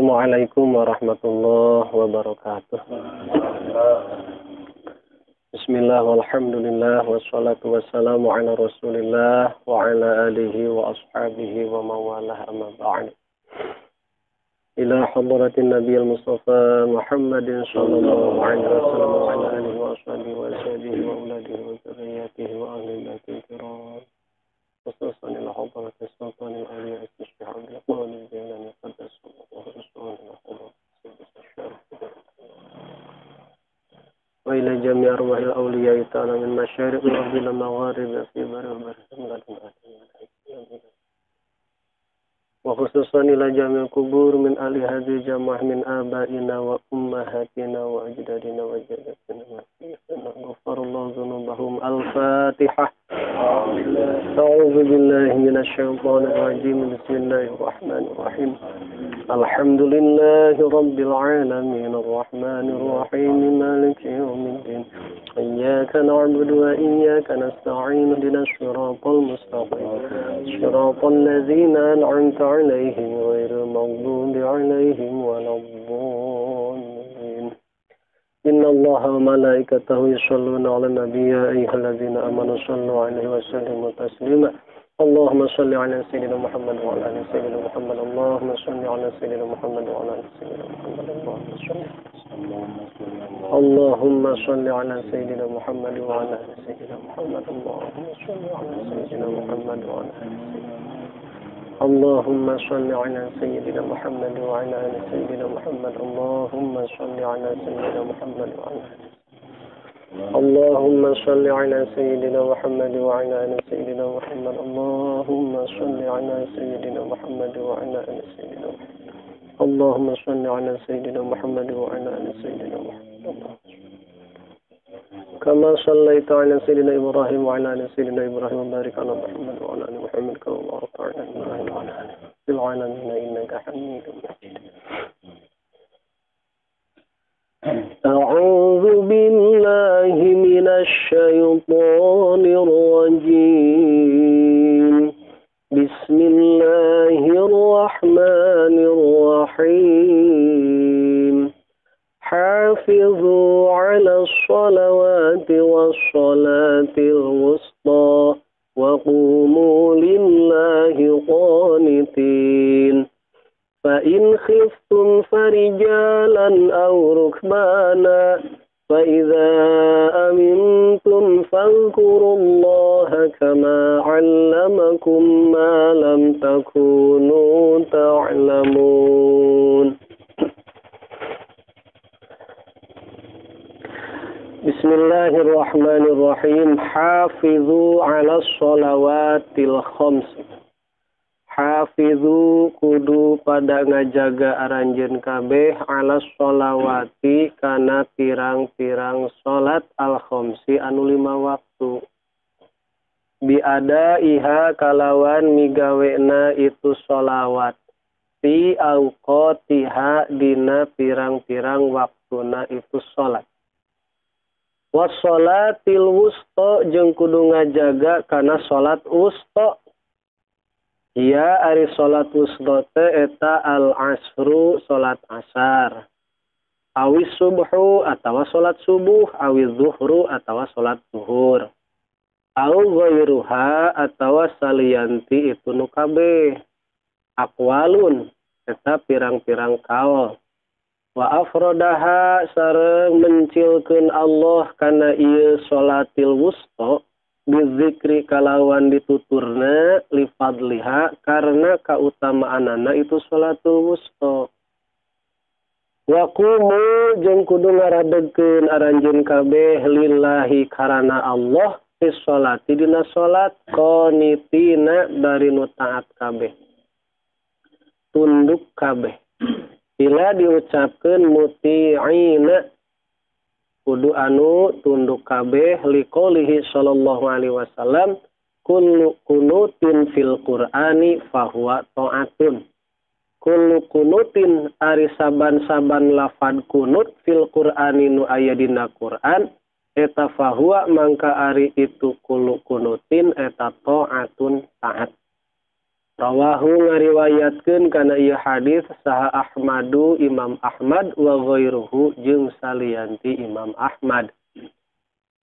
Assalamualaikum warahmatullahi wabarakatuh. Bismillah walhamdulillah wassalatu wassalamu ala rasulillah wa ala alihi wa ashabihi wa mawalah amma ba'd. Ila hadratin Nabi al-Mustafa Muhammadin sallallahu alaihi wasallam wa ala alihi wa ashabihi wa ashabihi wa auladihi wa dzurriyyatihi wa ahli baitihi kiram. Khususan ila hadratis Sultan al-Awliya Syekh Abdul Qadir Jilani qaddasallahu sirrahu wa ila jami' arwahil awliya ta'ala min masyariqil ardi ila magharibi fi barri wal bahri wa khususan ila jami'il kubur min ahli hadhihi jamaah min abaina wa ummahatina wa ajdadina wa jaddatina ghafarallahu dzunubahum. Al-Fatihah. A'udzu billahi minasy syaithanir rajim. Bismillahirrahmanirrahim. Alhamdulillahi rabbil alamin arrahmanir rahim maliki yaumiddin. Iyyaka na'budu wa iyyaka nasta'in ihdinas siratal mustaqim siratal ladzina an'amta 'alaihim ghairil maghdubi 'alaihim waladdallin. Innallaha wa malaikatahu yusholluna 'alan nabiyyi ya ayyuhalladzina amanu shallu 'alaihi wa sallimu taslima. Allahumma shalli 'ala sayyidina Muhammad wa 'ala ali sayyidina Muhammad. Allahumma shalli 'ala sayyidina Muhammad wa 'ala ali sayyidina Muhammad. Allahumma shalli 'ala sayyidina Muhammad wa 'ala ali sayyidina Muhammad. Allahumma shalli 'ala sayyidina Muhammad wa 'ala ali sayyidina Allahumma shalli 'ala sayyidina Muhammad wa 'ala ali sayyidina Muhammad. Allahumma shalli 'ala sayyidina Muhammad wa 'ala ali Allahumma shalli 'ala sayyidina Muhammad wa 'ala ali sayyidina Muhammad. Allahumma shalli 'ala sayyidina Muhammad wa 'ala ali sayyidina Muhammad. Allahumma shalli 'ala sayyidina Muhammad wa 'ala ali sayyidina Muhammad. Kama shallaita 'ala sayyidina Ibrahim wa 'ala ali sayyidina Ibrahim wa barik 'ala Muhammad wa 'ala ali Muhammad kama barakta 'ala Ibrahim wa 'ala ali fil 'alamin innaka Hamidum Majid. A'udzu billahi minasy syaithanir rajim. Bismillahirrahmanirrahim. Hafizu 'ala sholawati wash-sholatil wusta wa qumu lillahi qanitin. Fa in khiftum farijalan aw rukbana fa idza amintum fadhkurullaha kama 'allamakum ma lam takunu ta'lamun. Bismillahirrahmanirrahim. Hafizu 'ala sholawatil khams. Hafizu kudu pada ngajaga aranjeun kabeh 'ala sholawati kana pirang-pirang salat al khamsi anu lima waktu. Biada iha kalawan migawena itu sholawat fi auqatiha dina pirang-pirang waktuna itu salat. Wassolatil wusta jeung kudu ngajaga kana salat wusta. Ya ari salat wusta teh eta al asru salat asar. Awis subhu atawa salat subuh, awis zuhru atawa salat zuhur. Au ghairuha atawa salianti itu nu kabeh. Aqwalun eta pirang-pirang kaol. Wa afrodaha sareng mencilkeun Allah kana ieu salatil wusta bizikri kalawan dituturna li fadliha karena kautamaanana itu salatul wusta. Wa qumu jeung kudu ngaradegkeun aranjeun kabeh lillahi karana Allah fi sholati dina salat qanitina bari nu taat kabeh, tunduk kabeh. Bila diucapkeun muti'ina kudu anu tunduk kabeh liqaulihi sallallahu alaihi wasallam kullu kunutin fil qur'ani fahuwa ta'atun. Kullu kunutin ari saban-saban lafad kunut fil qur'ani nu aya dina Qur'an eta fahuwa mangka ari itu kullu kunutin eta ta'atun taat. Rawahu ngariwayatkeun kana ieu hadis saha Ahmadu Imam Ahmad wa ghairuhu jeung salianti Imam Ahmad.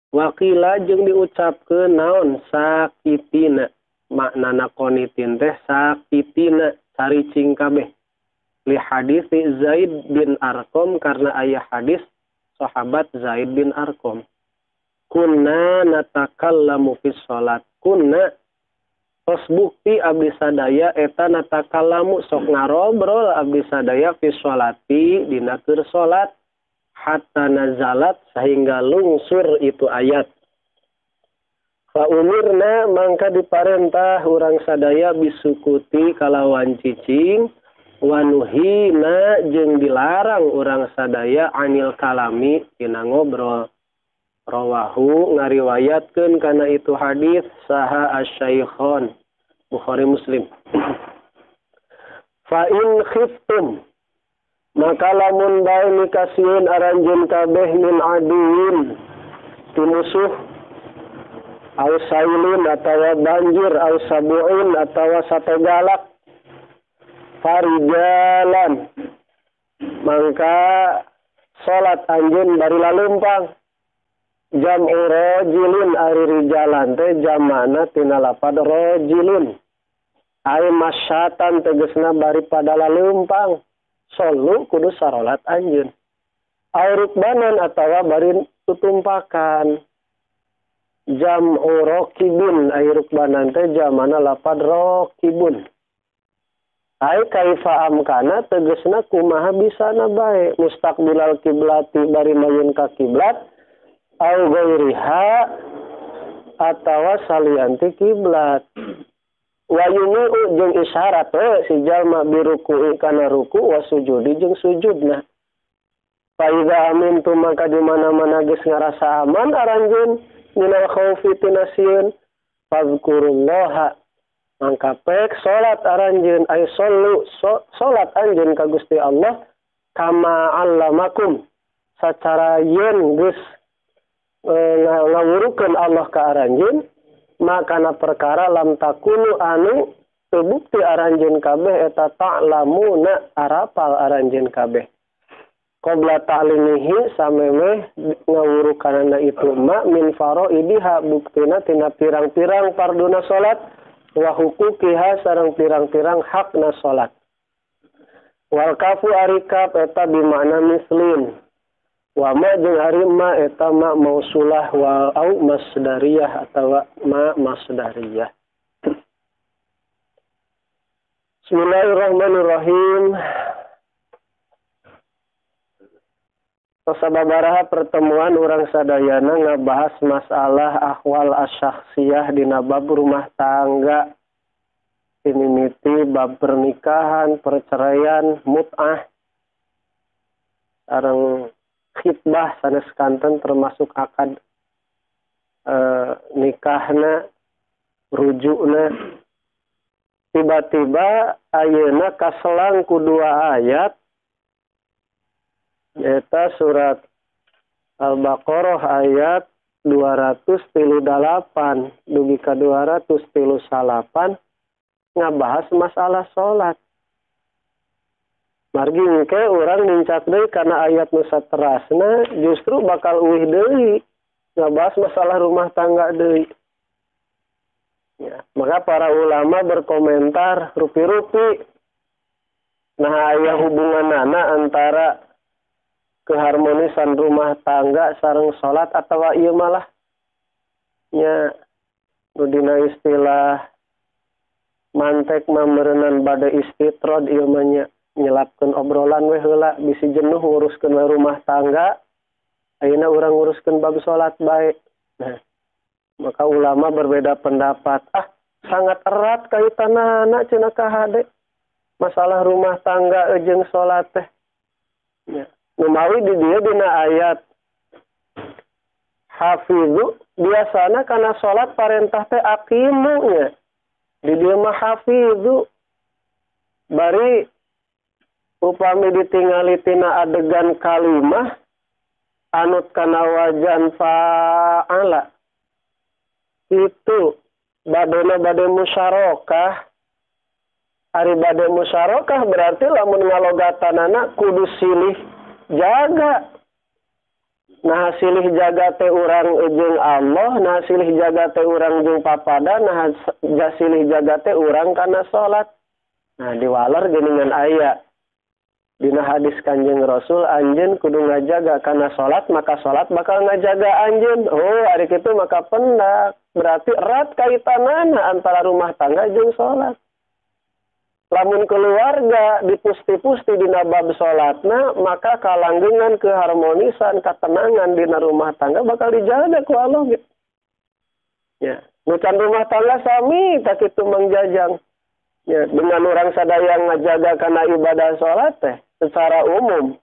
Waqila jeung diucapkeun naon sakitina, maknana qonitin teh sakitina caricing kabeh. Li hadis Zaid bin Arqam karena aya hadis sahabat Zaid bin Arqam. Kunna natakallamu fi shalat. Kunna tos bukti abdi sadaya eta natakallamu sok ngarobrol abdi sadaya fi sholati dina keur salat hatta nazalat sehingga lungsur itu ayat. Fa umirna mangka diparentah urang sadaya bisukuti kalawan cicing wanuhina jeung dilarang urang sadaya anil kalami tina ngobrol. Rawahu ngariwayatkeun kana itu hadis saha asy-syaikhon Bukhari Muslim. Fa in khiftum maka lamun bae mikasieun aranjeun kabeh min aduin ti musuh au sailin atawa banjir au sabuin atawa sato galak farijalan mangka salat anjeun bari lalumpang. Jam'u rajulin ari rijalan teh jamana tina lapad rajulun ai masyatan tegesna bari pada lalumpang solu kudu sarolat anjeun au rukbanan atawa bari tutumpakan. Jam'u raqibun ai rukbanan teh jamana lapad raqibun ai kaifa amkana tegesna kumaha bisana bae mustaqbilal kiblati bari mayun ka kiblat au ghairiha atawa salianti kiblat. Wa yumi'u jeung isyarat we si jalma biruku'i kana ruku wa sujudi jeung sujudna. Fa idza amintum maka di mana-mana geus ngarasa aman aranjeun minal khaufi tina sieun fazkurullaha mangka pek salat aranjeun ay sallu salat anjeun ka Gusti Allah kama allamakum sacara yen geus ngawurukeun Allah ka aranjeun makana perkara lam takunu anu teu bukti aranjeun kabeh eta ta'lamuna arapal aranjeun kabeh qabla ta'limihi samemeh ngawurukanana itu ma min faraidiha buktina tina pirang-pirang farduna salat wa huquqiha sareng pirang-pirang hakna salat. Wal kafu arikap eta bimakna mislin wa ma jeung ari ma eta ma mausulah wa au masdariyah atawa ma masdariyah. Bismillahirrahmanirrahim. Sababaraha pertemuan urang sadayana ngabahas masalah ahwal asy-syakhsiyah dina bab rumah tangga. Tinimiti bab pernikahan, perceraian, mut'ah, sareng khitbah sanes kanten termasuk akad nikahna, rujukna. Tiba-tiba ayeuna kaselang ku dua ayat eta surat Al-Baqarah ayat 238 dugi ka 239 ngabahas masalah salat. Margi engke urang nincak deui kana ayat nu saterasna justru bakal uih deui ngabahas masalah rumah tangga deui. Ya, maka para ulama berkomentar rupi-rupi nah aya hubunganana antara keharmonisan rumah tangga sareng salat atawa ieu malah nya nu dina istilah mantek mameureunan bade istitrod ieu mah nya nyelapkeun obrolan we heula bisi jenuh nguruskeun we rumah tangga ayeuna urang nguruskeun bab salat bae. Nah, maka ulama berbeda pendapat. Ah, sangat erat kaitanana cenah ka hade masalah rumah tangga jeung salat teh. Ya. Numawi di dieu dina ayat hafizu biasana kana salat parentah teh aqimu nya. Di dieu mah hafizu bari upami ditingali tina adegan kalimah anut kana wajan fa'ala itu badona bade musyarakah Ari bade musyarakah berarti lamun ngalogatanana kudu silih jaga. Nah silih jaga teh urang jeung Allah, nah silih jaga teh urang jeung papada, nah silih jaga teh urang kana salat. Nah diwaler geuningan aya dina hadis Kanjeng Rasul anjeun kudu ngajaga kana salat, maka salat bakal ngajaga anjeun. Oh, ari kitu maka pendak. Berarti erat kaitanana antara rumah tangga jeung salat. Lamun keluarga dipusti-pusti dina bab salatna, maka kalanggengan keharmonisan, ketenangan dina rumah tangga bakal dijaga ku Allah gitu. Ya, nu can rumah tangga sami tak kitu mangjajang. Ya, dengan orang sadaya ngajaga kana ibadah salat teh secara umum.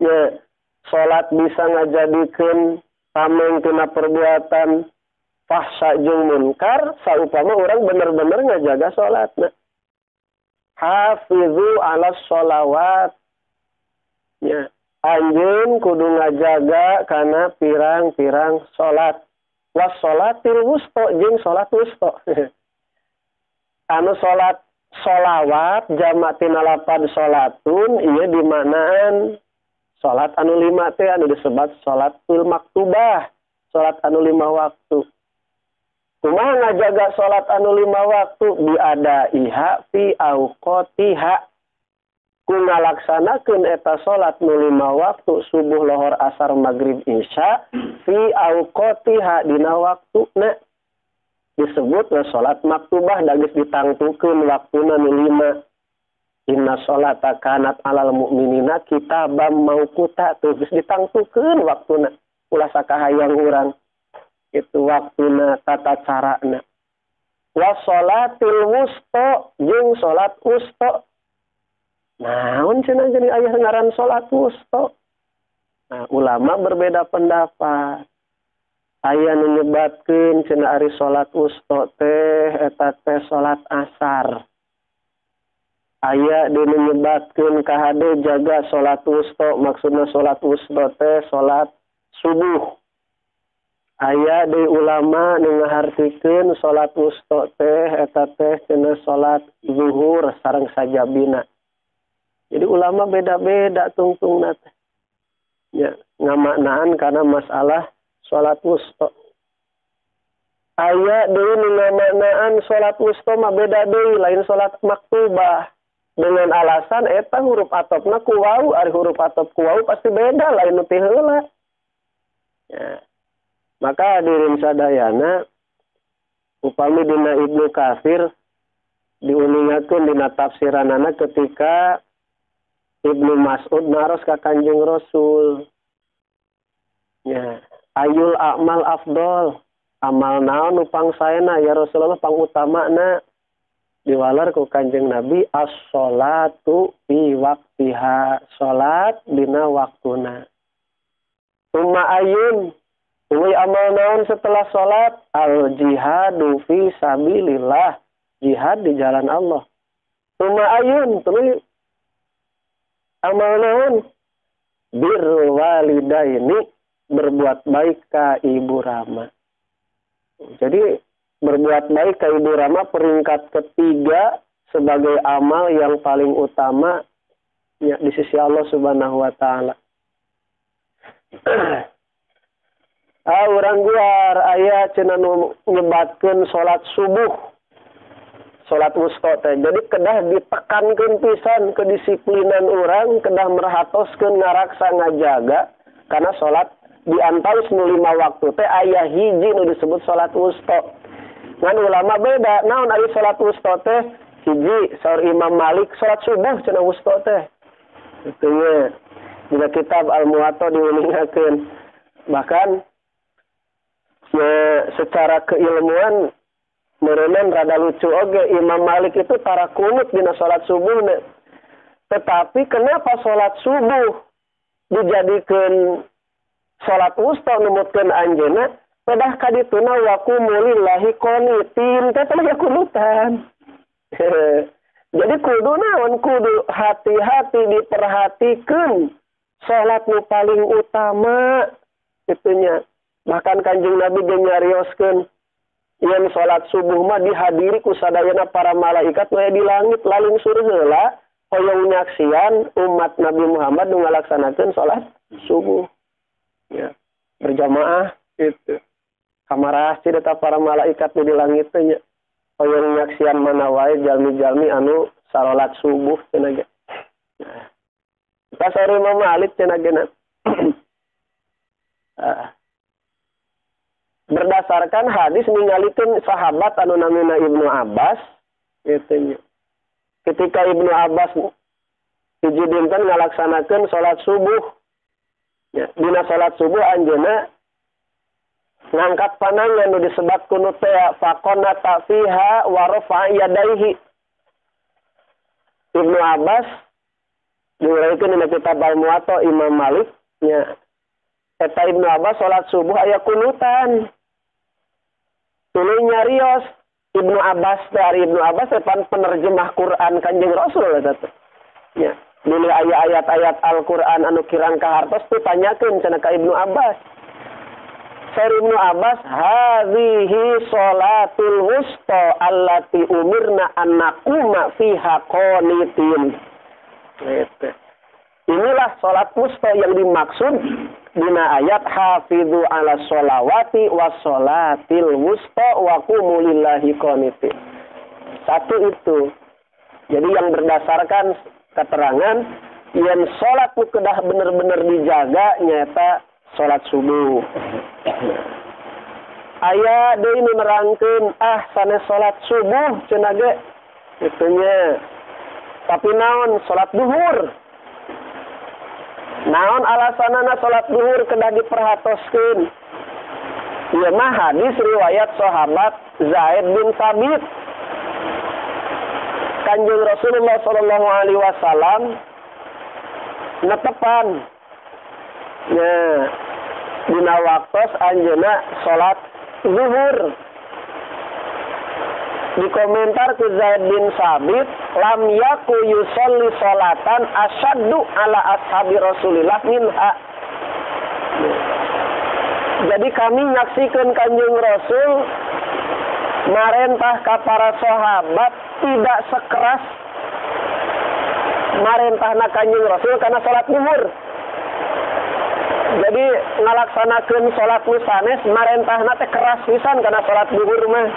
Ya, salat bisa ngajadikeun tameng tina perbuatan fahsya jeung munkar saupama orang bener-bener ngajaga salatna. Hafizu ala sholawat. Ya, anjeun kudu ngajaga kana pirang-pirang salat. Was sholatil wusto jeung salat wusto. Anu salat sholawat jamak tina lapan sholatun ieu dimanaan salat anu lima teh anu disebut sholatul maktubah, salat anu lima waktu. Kumaha ngajaga salat anu lima waktu biadaiha fi auqatiha. Ku ngalaksanakeun eta salat nu lima waktu subuh, lohor, asar, magrib, isya fi auqatiha dina waktuna. Disebut salat maktubah da geus ditangtukeun waktuna nu lima. Inna sholata kanat alal mu'minina kitabam mauquta, tuh geus ditangtukeun waktuna. Ulah sakahayang urang. Itu waktuna tata carana. Wa sholatil wusto jeung salat wusto. Naon cenah jadi aya ngaran salat wusto? Nah, ulama berbeda pendapat. Aya nu nyebatkeun cenah ari salat wusto teh eta teh salat asar. Aya deui nu nyebatkeun kahade jaga salat wusto, maksudna salat wusto teh salat subuh. Aya deui ulama nu ngahartikeun salat wusto teh eta teh cenah salat zuhur sareng sajabina. Jadi ulama beda-beda tungtungna teh. Ya, ngamaknaan kana masalah salat wusto. Aya deui nu ngamaknaan salat wusto mah beda deui lain salat maktubah. Dengan alasan eta huruf atopna ku wau, ari huruf atop ku wau pasti beda lain nu ti heula. Ya. Maka hadirin sadayana upami dina Ibnu Katsir diuningakeun dina tafsiranana ketika Ibnu Mas'ud naros ka Kanjeng Rasul. Ya, ayul a'mal afdol, amal naon nu pangsaena ya Rasulullah pangutamana? Diwaler ku Kanjeng Nabi as-sholatu fi waqtiha, salat dina waktuna. Summa ayun, tuluy amal naon setelah salat? Al jihadu fi sabilillah, jihad di jalan Allah. Summa ayun, tuluy amal naon? Birrul walidaini, berbuat baik ka ibu rama. Jadi berbuat baik ka ibu rama peringkat ketiga sebagai amal yang paling utama ya, di sisi Allah Subhanahu wa taala. Ah, urang guar aya cenah nu nyebatkeun salat subuh, salat wusto teh. Jadi kedah ditekankeun pisan kedisiplinan urang, kedah merhatoskeun ngaraksa ngajaga karena salat di antawis nu lima waktu teh aya hiji nu disebut salat wusto. Ngan ulama beda, naon ari salat wusto teh? Hiji saur Imam Malik salat subuh cenah wusto teh. Itu nya. Dina kitab Al-Muwatta diuningakeun. Bahkan ya, secara keilmuan meureunan rada lucu oge Imam Malik itu tara kunut dina salat subuh. Tetapi kenapa salat subuh dijadikeun salat wusta numutkeun anjeunna? Pedah kadituna wa qumulillahi qanitin teh teh kunutan. Jadi kudu naon, kudu hati-hati diperhatikeun salat nu paling utama itunya. Bahkan Kanjeng Nabi ge nyarioskeun Yen salat subuh mah dihadiri ku sadayana para malaikat nu aya di langit lalungsur heula hoyong nyaksian umat Nabi Muhammad nu ngalaksanakeun salat subuh. Ya, berjamaah gitu. Kamarasi eta para malaikat nu di langit teh nya. Hoyong nyaksian mana wae jalmi-jalmi anu salat subuh cenah ge. Nah, pas Imam Malik cenah ge. Berdasarkan hadis ningalikeun sahabat anu namina Ibnu Abbas gitu nya. Ketika Ibnu Abbas hiji dinten ngalaksanakeun salat subuh. Ya, dina salat subuh anjeunna ngangkat panangan nu disebat kunut teh faqonata fiha wa rafa'a yadaihi. Ibnu Abbas diriwayatkeun dina kitab Al-Muwatta Imam Malik nya. Eta Ibnu Abbas salat subuh aya kunutan. Tuluy nyarios Ibnu Abbas teh ari Ibnu Abbas teh pan penerjemah Quran Kanjeng Rasul eta teh. Nya, dulu aya ayat-ayat Al-Qur'an anu kirang kahartos teh tanyakeun cenah ka Ibnu Abbas. Saur Ibnu Abbas, hadhihi sholatul wusta allati umirna an naquma fiha qanitin. Gitu. Inilah salat wusta yang dimaksud dina ayat hafidhu ala sholawati wassolatil wusta wa qumu lillahi qanitin. Satu itu. Jadi yang berdasarkan keterangan yang salat nu kedah bener-bener dijaga nyata salat subuh. Aya deui nu nerangkeun sanes salat subuh cenah ge kitu nya. Tapi naon salat duhur? Naon alasanana salat duhur kedah diperhatoskeun? Ieu mah hadis riwayat sahabat Zaid bin Sabit. Kanjeng Rasulullah sallallahu alaihi wasallam netepan nya dina waktos anjeunna salat zuhur. Dikomentar ku Zaid bin Sabit, lam yaku yusolli salatan asyaddu ala ashabi Rasulillah minha. Jadi kami nyaksikan Kanjeng Rasul marentah ka para sahabat tidak sekeras marentahna Kanjeng Rasul karena salat zuhur. Jadi ngalaksanakeun salat nu sanes marentahna teh keras pisan karena salat zuhur mah.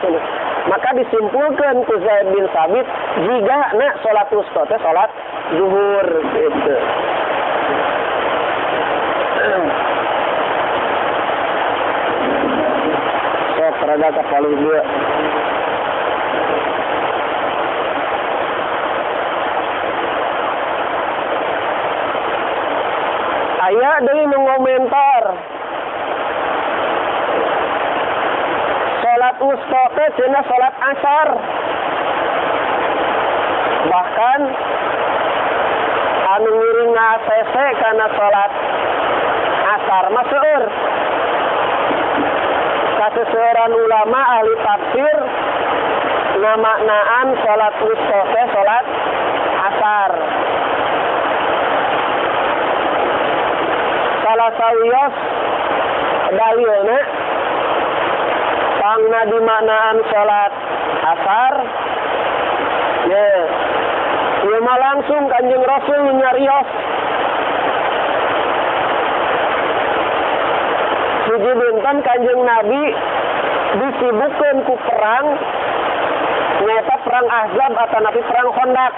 Maka disimpulkan ku Zaid bin Sabit jika na salat wusta teh salat zuhur gitu. Sok rada kapalih dua. Aya deui nu ngomentar salat wusta teh cenah salat asar. Bahkan anu ngiring ngasese kana salat asar mah seueur. Kaseseueuran ulama ahli tafsir ngamaknaan salat wusta teh salat asar. Salah sawios dalilna pangna dimaknaan salat asar ya ieu mah langsung Kanjeng Rasul nyarios. Hiji dinten Kanjeng Nabi disibukkeun ku perang nyaeta perang Ahzab atanapi perang Khandaq.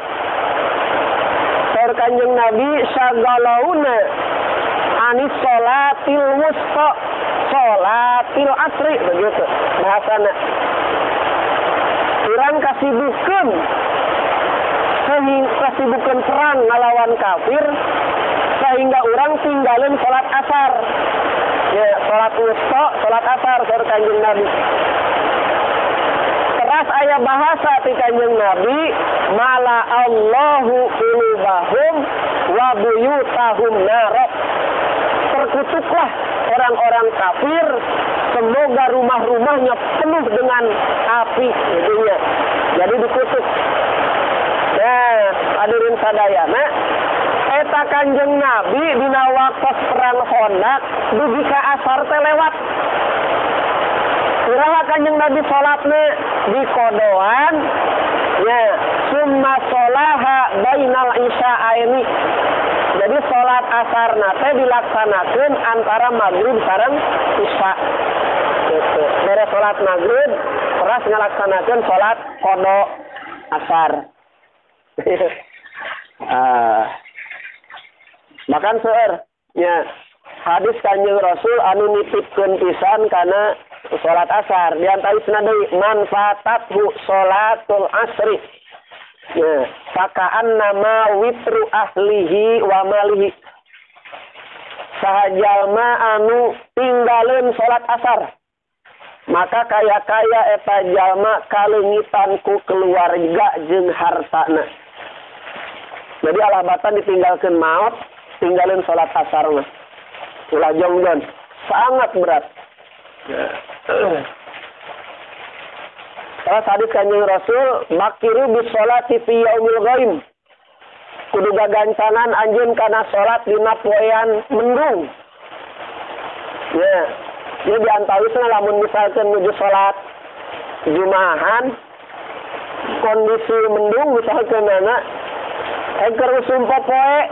Saur Kanjeng Nabi sagalauna anis sholatil wusta sholatil asri, begitu bahasana. Urang kasibukeun sehingga kasibukeun perang ngalawan kafir sehingga urang tinggalin salat asar. Ya, salat wusta, salat asar saur Kanjeng Nabi. Teras aya bahasa ti Kanjeng Nabi, mala Allahu qulubahum wa buyutahum nar. Terkutuklah orang-orang kafir, semoga rumah-rumahnya penuh dengan api dunia. Jadi dikutuk. Nah, hadirin sadayana, eta Kanjeng Nabi dina waktos perang Khandaq dugi ka asar teh lewat. Iraha Kanjeng Nabi salatna di kodoan ya summa sholaha bainal isya'aini. Jadi salat asarna teh dilaksanakeun antara maghrib sareng isya. Gitu. Beres salat maghrib teras ngalaksanakeun salat qada asar. Makan seueur nya hadis Kanjeng Rasul anu nitipkeun pisan kana salat asar di antawisna deui man fatathu salatul asri ya fakaan nama witru ahlihi wa malihi. Saha jalma anu tinggaleun salat asar maka kaya-kaya eta jalma kaleungitan ku keluarga jeung hartana. Jadi alabatan ditinggalkeun maot, tinggalin salat asar mah. Ulah jongjon, sangat berat. Terus hadis Kanjeng Rasul, bakiru bis sholati fi yaumil ghaim. Kudu gagancangan anjeun kana salat dina poean mendung. Ya, ieu diantawisna lamun misalkeun nuju salat Jumahan kondisi mendung misalkeun anak keur usum popoe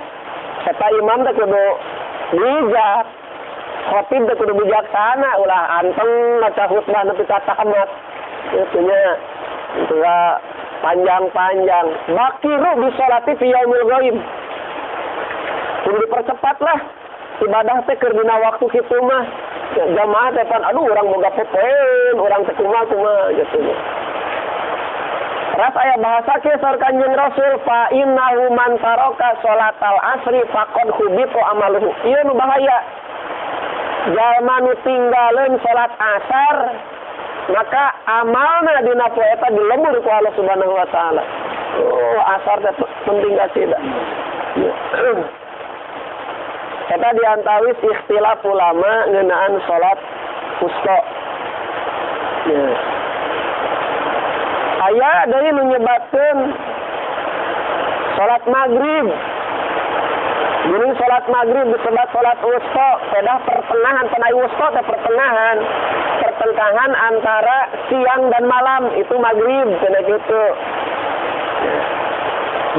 eta imam teh kudu bijak, khotib teh kudu bijaksana, ulah anteng maca khutbah nepi ka tamat. Kitu nya ulah panjang-panjang. Bakiru bi sholati fi yaumil ghaib. Kudu dipercepat lah ibadah teh keur dina waktu kitu mah. Jamaah teh pan aduh urang boga popoeun, urang teh kumaha gitu. Ras aya bahasa kieu saur Kanjeng Rasul fa innahu man taraka sholatal asri faqad hubita amaluhu. Ieu nu bahaya. Jalma nu tinggaleun salat asar maka amalna dina poe eta dilebur ku Allah Subhanahu wa taala. Oh, asar teh penting kasih. Eta diantawis ikhtilaf ulama ngeunaan salat wusta. Ya. Aya deui nu nyebatkeun salat maghrib. Geuning salat maghrib disebut salat wusta, pedah pertengahan, penai wusta teh pertengahan. Pertengahan antara siang dan malam itu maghrib cenah kitu.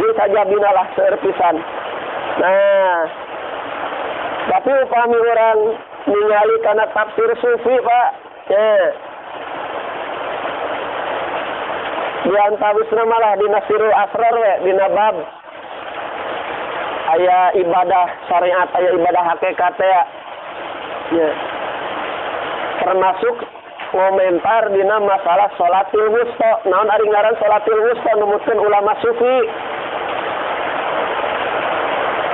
Jadi saja binalah seueur pisan. Nah, tapi upami urang ningali kana tafsir sufi, Pak. Ya. Di antawisna malah dina Sirrul Asrar we dina bab aya ibadah syariat, aya ibadah hakikat ya. Ya. Termasuk komentar dina masalah sholatil wusta. Naon ari ngaran sholatil wusta numutkeun ulama sufi.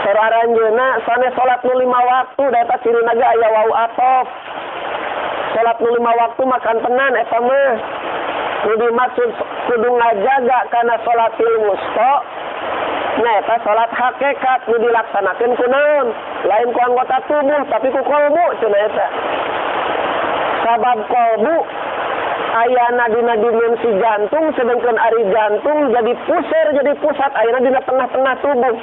Saranjeuna sanes salat nu 5 waktu da eta cirina ge aya wau atof. Salat nu 5 waktu makan tenan eta mah. Nu dimaksud kudu ngajaga kana sholatil wusta nyaeta salat hakikat nu dilaksanakeun ku naon? Lain ku anggota tubuh tapi ku kolbu cenah eta. Sabab kolbu ayana dina dimensi jantung sedangkan ari jantung jadi pusar jadi pusat ayana dina tengah-tengah tubuh.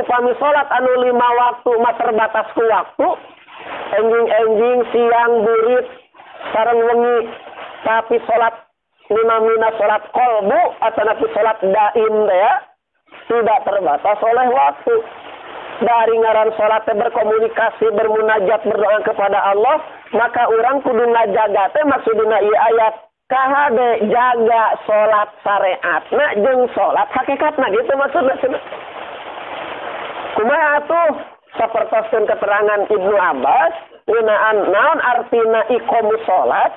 Upami salat anu 5 waktu mah terbatas ku waktu, enjing-enjing siang burit sareng wengi. Tapi salat minamina salat kolbu atau napi salat daim teh ya tidak terbatas oleh waktu. Dari ngaran salat teh berkomunikasi, bermunajat, berdoa kepada Allah, maka urang kudu ngajaga teh maksudna ieu ayat kahade jaga salat syariatna jeung salat hakikatna gitu maksudna. Kumaha atuh sapertoskeun keterangan Ibnu Abbas ngeunaan naon artina iqamus salat.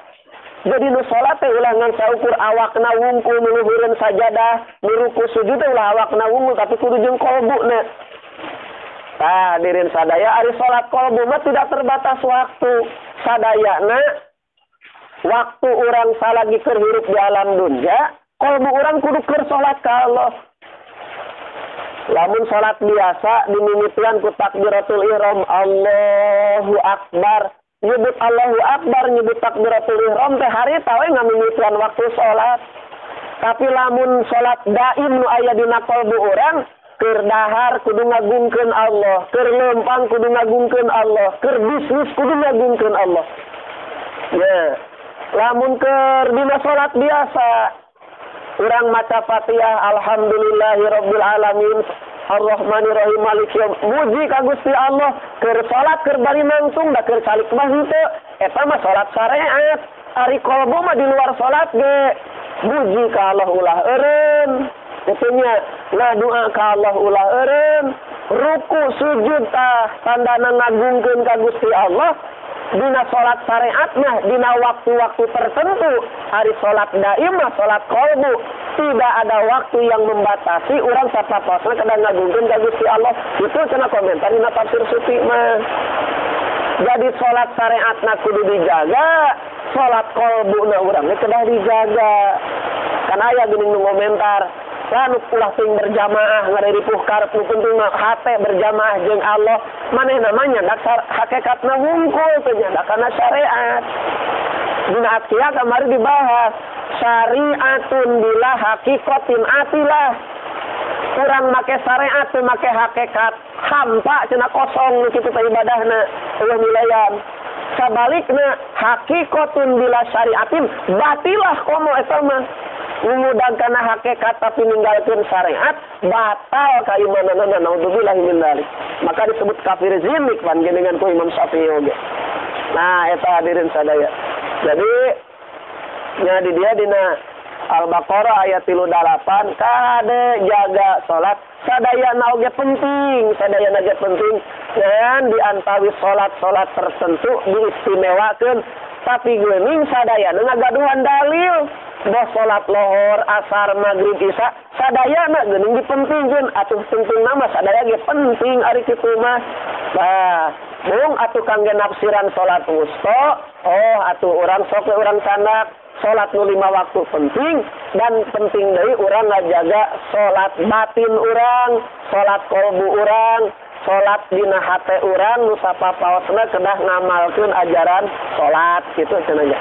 Jadi nu salat teh ulah ngan saukur awakna wungkul nuluhureun sajadah, nu ruku sujud teh ulah awakna wungkul tapi kudu jeung kolbuna. Tah hadirin sadaya ari salat kolbu mah tidak terbatas waktu. Sadayana waktu urang salagi keur hirup di alam dunya, kolbu urang kudu keur salat ka Allah. Lamun salat biasa dimimitian ku takbiratul ihram Allahu akbar. Nyebut Allahu Akbar, nyebut takbiratul ihram teh harita we ngamimitian waktu salat. Tapi lamun salat daim nu aya dina kalbu urang, keur dahar kudu ngagungkeun Allah, keur leumpang kudu ngagungkeun Allah, keur bisnis kudu ngagungkeun Allah. Ya, Lamun keur dina salat biasa urang maca Fatihah alhamdulillahirabbil alamin arrahmanirrahim maliki yaum muji ka Gusti Allah keur salat keur bari nangtung da keur calik mah henteu eta mah salat syariat. Ari kolbu mah di luar salat ge muji ka Allah ulah eureun kitu nya, nah doa ka Allah ulah eureun, ruku sujud tah tandana ngagungkeun ka Gusti Allah. Dina salat syariat mah dina waktu-waktu tertentu, hari salat daim mah salat kolbu tidak ada waktu yang membatasi urang sapapasna kedah ngagungkeun ka Gusti Allah. Itu cenah komentar dina tafsir Sufi mah. Jadi salat syariatna kudu dijaga, salat kolbuna urang ge kedah dijaga. Kan aya geuning nu komentar, lan ulah teuing berjamaah ngariripuh karep nu penting mah hate berjamaah jeung Allah. Manehna mah nyandak hakikatna wungkul teu nyandak kana syariat. Dina Atqiya kamari dibahas syariatun bila hakikatin atilah. Urang make syariat teu make hakikat, hampa cenah kosong nu kitu teh ibadahna, eueuh nilayan. Sabalikna hakikatun bila syariatin batilah komo eta mah. Ngudang kana hakikat tapi ninggalkeun syariat batal kaimananana, naudzubillah min dzalik. Maka disebut kafir zindik pan geuningan ku Imam Syafi'i oge. Nah eta hadirin sadaya. Jadi nya di dia dina Al-Baqarah ayat 38 kade jaga salat sadayana oge penting, sadayana oge penting dan diantawi salat-salat tertentu diistimewakeun tapi geuning sadayana ngagaduhan dalil. Boh salat lohor, asar, maghrib, isya sadayana geuning dipentingkeun atuh penting nama sadaya ge penting ari kitu mah. Nah, mung atuh kangge nafsiran salat wusta, oh atuh urang sok we urang candak salat nu 5 waktu penting dan penting deui urang ngajaga salat batin urang, salat kolbu urang, salat dina hate urang nu sapapaosna kedah ngamalkeun ajaran salat kitu cenah nya.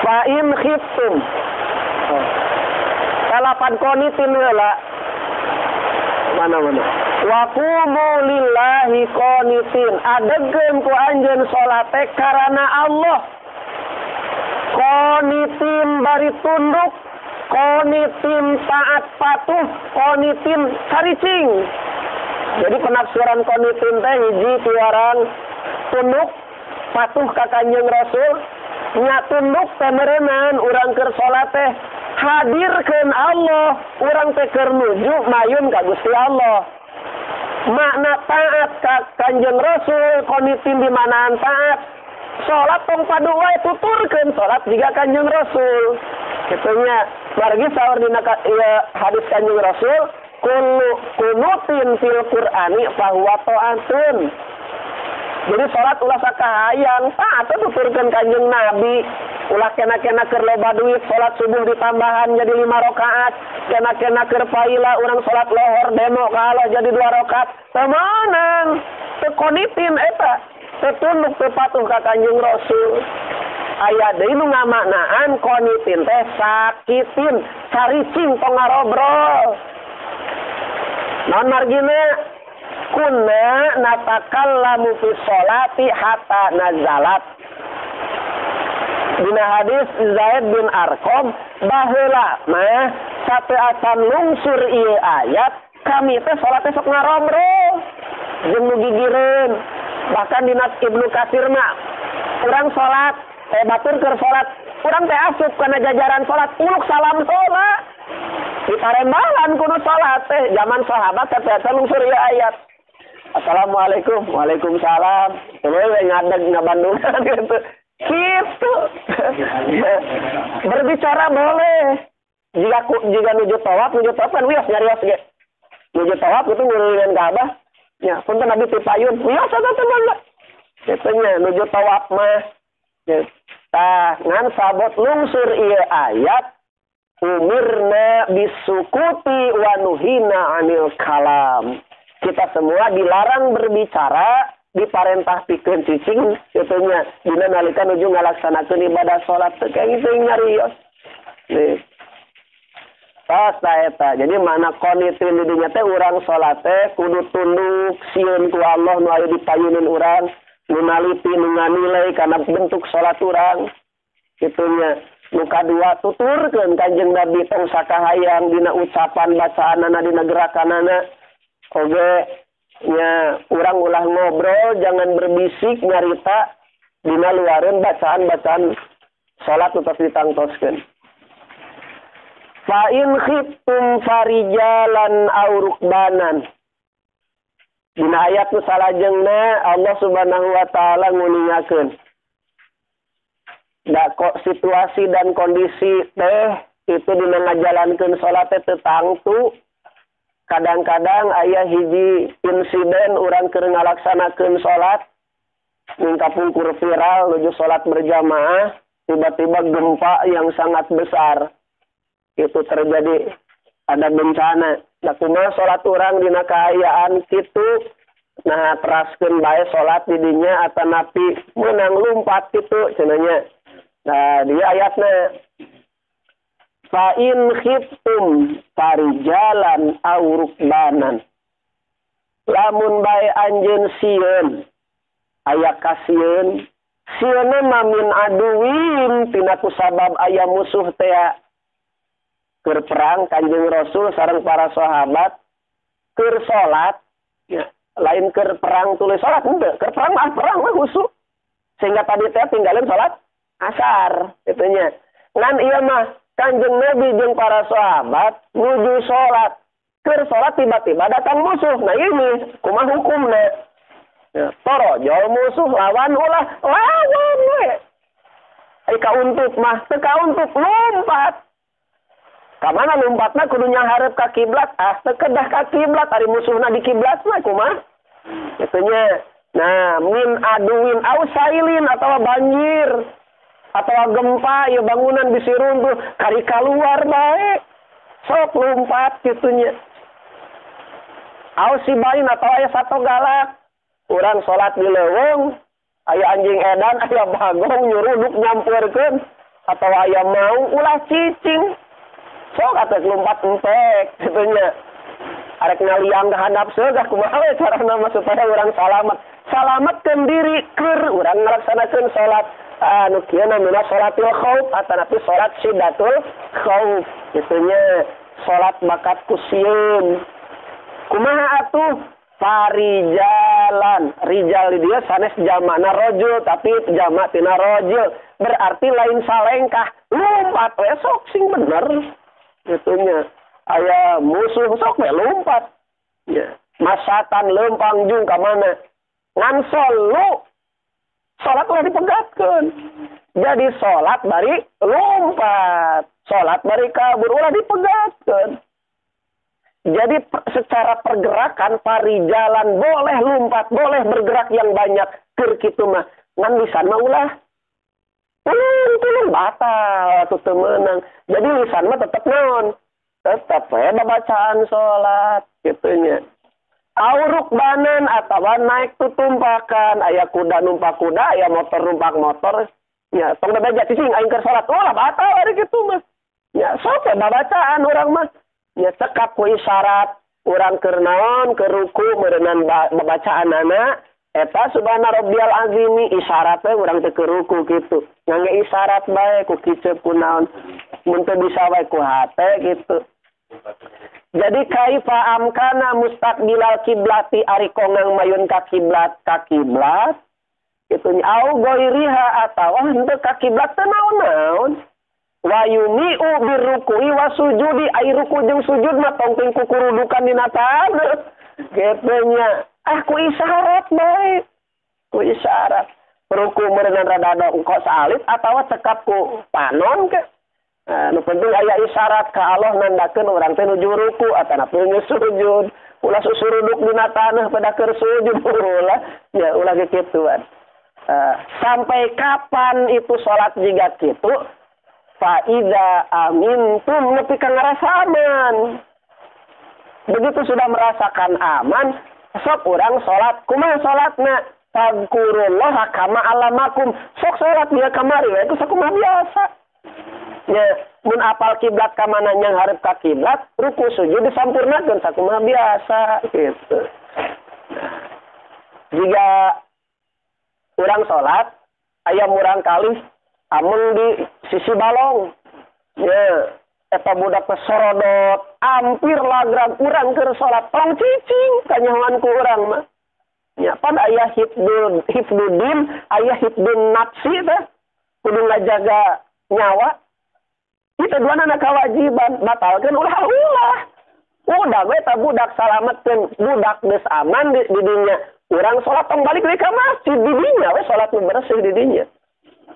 Fa in khiftum salapan qonitin heula mana-mana wa qumu lillahi qonitin adegeun ku anjeun salate karana Allah. Qonitin bari tunduk, qonitin taat patuh, qonitin caricing. Jadi penafsiran qonitin teh hiji piwarang tunduk patuh ka Kanjeng Rasul. Nya tunduk teh meureunan urang keur salat teh hadirkeun Allah, urang teh keur nuju mayun ka Gusti Allah. Makna taat ka Kanjeng Rasul qonitin di manaan taat. Salat tong padu wae tuturkeun salat jiga Kanjeng Rasul. Kitu nya margi saur dina hadis Kanjeng Rasul kullu kunutin fil Qur'ani fahuwa ta'atun. Jadi salat ulah sakahayang, taat tuturkeun Kanjeng Nabi. Ulah kena-kena keur loba duit, salat subuh ditambahan jadi 5 rakaat, kena-kena keur paila urang salat lohor demo ka Allah jadi 2 rakaat. Teu meunang, teu qonitin eta, teu tunduk teu patuh ka Kanjeng Rasul. Aya deui nu ngamaknaan qonitin teh sakitin, caricing tong ngarobrol. Naon margina? Kunna natakallamu fi sholati hatta nazalat. Dina hadis Zaid bin Arqam baheula mah sateuacan lungsur ieu ayat kami teh salat teh sok ngarobrol jeung nu gigireun. Bahkan dina Ibnu Katsir mah urang salat teh batur keur salat urang teh asup kana jajaran salat uluk salam salat di parembalan kudu salat teh zaman sahabat teh lungsur ieu ayat. Assalamualaikum, waalaikumsalam. Terus ngadeg ngabandungan gitu. Gitu. Berbicara boleh. Jika nuju tawaf kan wios nyarios ge. Nuju tawaf itu ngurileun Ka'bah. Nya, punten abi ti payun. Wios eta teh mangga. Kitu nya nuju tawaf mah. Tah, ngan sabot lungsur ieu ayat umirna bisukuti wa nuhina anil kalam. Kita semua dilarang berbicara, diparentah pikeun cicing kitu nya. Dina nalika nuju ngalaksanakeun ibadah salat teh kayak gitu nyarios. Nih. Tos ta eta. Jadi mana qanitin di dinya teh urang salat teh kudu tunduk sieun ku Allah nu aya di payuneun urang, nu naliti nu nganilai kana bentuk salat urang. Kitu nya. Nu kadua tuturkeun Kanjeng Nabi tong sakahayang dina ucapan bacaanana dina gerakanana. Oge nya urang ulah ngobrol, jangan berbisik nyarita dina luareun bacaan-bacaan salat nu tos ditangtoskeun. Fa in khiftum farijalan aw rukbanan. Dina ayat nu salajengna Allah Subhanahu wa taala nguningakeun. Da kok situasi dan kondisi teh itu dina ngajalankeun salat teh teu tangtu. Kadang-kadang aya hiji insiden urang keur ngalaksanakeun salat ning kapungkur viral nuju salat berjamaah, tiba-tiba gempa yang sangat besar. Itu terjadi ada bencana. Nah kumaha salat urang dina kaayaan kitu? Nah teraskeun bae salat di dinya atanapi meunang lumpat kitu cenah nya. Nah dia ayatna fa in khiftum farijalan aw rukbanan. Lamun bae anjeun sieun aya kasieun, sieunna mah min aduwin tina kusabab aya musuh teh. Keur perang Kanjeng Rasul sareng para sahabat keur salat ya, lain keur perang tuluy salat henteu, keur perang mah perang mah khusyuk. Sehingga tadi teh tinggalin salat asar kitu nya. Ngan ieu mah Kanjeng Nabi jeung para sahabat nuju salat. Keur salat tiba-tiba datang musuh. Nah ini kumaha hukumna? Ya, torojol musuh lawan ulah lawan we. Ai kauntup mah teu kauntup lompat. Kamana lompatna kudu nyaharep ka kiblat, ah teu kedah ka kiblat ari musuhna di kiblat mah kumaha? Kitu nya. Nah, min aduwin au sailin atawa banjir atawa gempa ieu bangunan bisi runtuh kari kaluar bae. Sok lompat kitu nya. Au sibain atawa aya sato galak. Urang salat di leuweung, aya anjing edan, aya bagong nyuruduk nyampeurkeun atawa aya mau ulah cicing. Sok atuh lompat entek kitu nya. Arek ngaliang ka handap seugah kumaha we carana mah supaya urang salamet. Salametkeun diri keur urang ngalaksanakeun salat. Anu kieu namina salatul khauf atanapi salat sidatul khauf kitu nya. Salat bakat ku sieun. Kumaha atuh? Farijalan. Rijal di dia sanes jamana rajul tapi jamak tina rajul. Berarti lain salengkah. Lompat we sok sing bener. Itunya aya musuh sok we lompat ya masatan lempang jung ka mana ngan solu salat ulah dipegatkeun. Jadi salat bari lompat, salat bari kabur ulah dipegatkeun. Jadi secara pergerakan parijalan boleh lompat, boleh bergerak yang banyak keur kitu mah ngan lisan mah ulah tulung batal atau teu meunang. Jadi lisan mah tetep naon? Tetep we babacaan salat kitu nya. Auruk banan atawa naik tutumpakan, aya kuda numpak kuda, aya motor numpak motor. Nya tong bebeja cicing aing keur salat. Ulah batal ari kitu mah. Nya sok we babacaan urang mah. Nya cekap ku isyarat urang keur naon, keur ruku meureunnan babacaanana. Eta subhana rabbiyal azimi isyarat we urang teh keur ruku kitu. Ngangge isyarat bae ku kiceup ku naon. Mun teu bisa wae ku hate kitu. Jadi kaifa amkana mustaqbilal kiblati ari kongang mayun ka kiblat kitu nya au goiriha atawa henteu ka kiblat teu naon-naon. Wa yumi'u birruku'i wa sujudi ai ruku jeung sujud mah tong ting kukurudukan dina taneuh kitu nya. Ah ku isyarat bae. Ku isyarat. Ruku meureunnan rada dongkok saalit atawa cekap ku panon ke. Nah, nu penting aya isyarat ka Allah nandakeun urang teh nuju ruku atanapi nuju sujud. Ulah susuruduk dina taneuh pada keur sujud ulah ya ulah kikituan. Sampai kapan itu salat jiga kitu? Fa iza amintum nepi ka ngarasa aman. Begitu sudah merasakan aman, sok urang salat. Kumaha salatna? Fadhkurullaha kama alamakum. Sok salat dia kamari we itu sakumaha biasa. Ya, Mun apal kiblat ka mana nyanghareup ka kiblat, ruku sujud disampurnakeun sakumaha biasa gitu. Nah, jika urang salat aya murang kalih ameng di sisi balong. Ya, eta budak teh sorodot, ampir lagrag urang keur salat tong cicing kanyahoan ku urang mah. Nya pan aya hifdudin, aya hifdun nafsi teh kudu ngajaga nyawa. Itu dua anak kewajiban batalkan ulah-ulah. Udah we ta budak salametkeun budak geus aman di dinya. Urang salat tong balik deui ka masjid di dinya we salat nu bersih di dinya.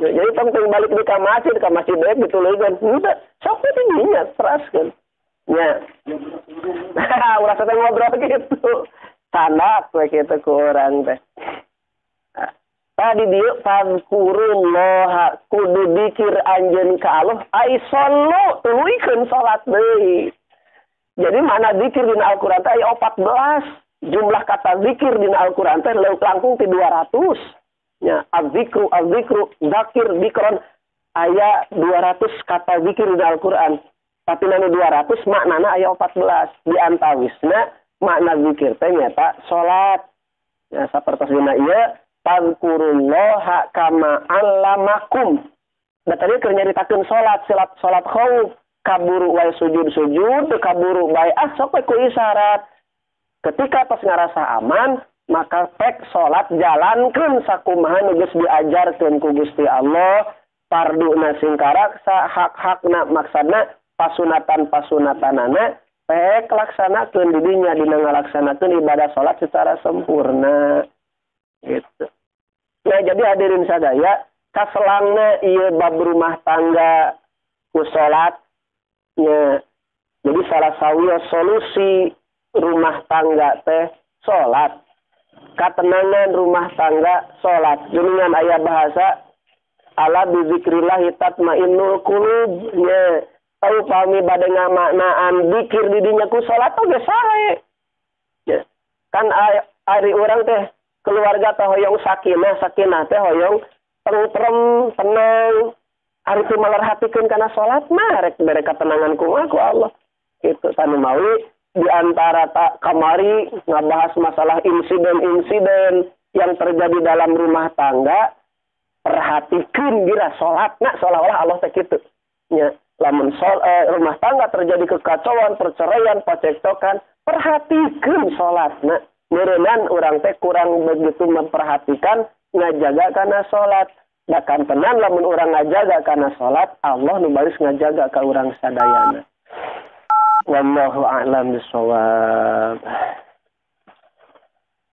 Ya, jadi tong balik deui ka masjid deui dituluykeun. Henteu, sok we di dinya teraskeun. Nya. Ulah teh ngobrol gitu. Sandak we kitu ku urang teh. Tadi dieu fadkurullaha kudu dikir anjeun ka Allah ai sallu tuluikeun salat deui. Jadi mana zikir dina Al-Qur'an teh aya 14 jumlah kata zikir dina Al-Qur'an teh langkung ti 200. Nya az-zikru az-zikru zakir dikron aya 200 kata zikir dina Al-Qur'an. Tapi nanu 200 maknana aya 14. Di antawisna makna zikir teh nyaeta salat. Ya sapertos dina ieu fadkurullaha kama 'allamakum. Da tadi keur nyaritakeun salat, salat khauf, kaburu wae sujud-sujud, teu kaburu bae ah sok we ku isyarat. Ketika tos ngarasa aman, maka pek salat jalankeun sakumaha nu geus diajarkeun ku Gusti Allah, farduna sing karaksa, hak-hakna maksudna pasunatan-pasunatanana pek laksanakeun di dinya dina ngalaksanakeun ibadah salat secara sempurna. Gitu. Nah, jadi hadirin sadaya, kaselangna ieu bab rumah tangga ku salat nya. Jadi salah sawios solusi rumah tangga teh salat. Katenangan rumah tangga salat. Geuningan aya bahasa ala bizikrillah tatmainnul qulub nya. Tau pami bade ngamaknaan zikir di dinya ku salat oge sae. Ya. Kan ari urang teh keluarga teh hoyong sakinah, sakinah teh hoyong tentrem, tenang. Ari teu malerhatikeun kana salat mah rek bere katenangan kumaha ku Allah. Kitu tanu mawi di antara kamari ngabahas masalah insiden-insiden yang terjadi dalam rumah tangga, perhatikeun gira salatna seolah-olah Allah teh kitu. Nya, lamun rumah tangga terjadi kekacauan, perceraian, pacekcokan, perhatikeun salatna. Meureunan urang teh kurang begitu memperhatikan ngajaga kana salat. Bahkan tenan lamun urang ngajaga kana salat, Allah nu baris ngajaga ka urang sadayana. Wallahu a'lam bishawab.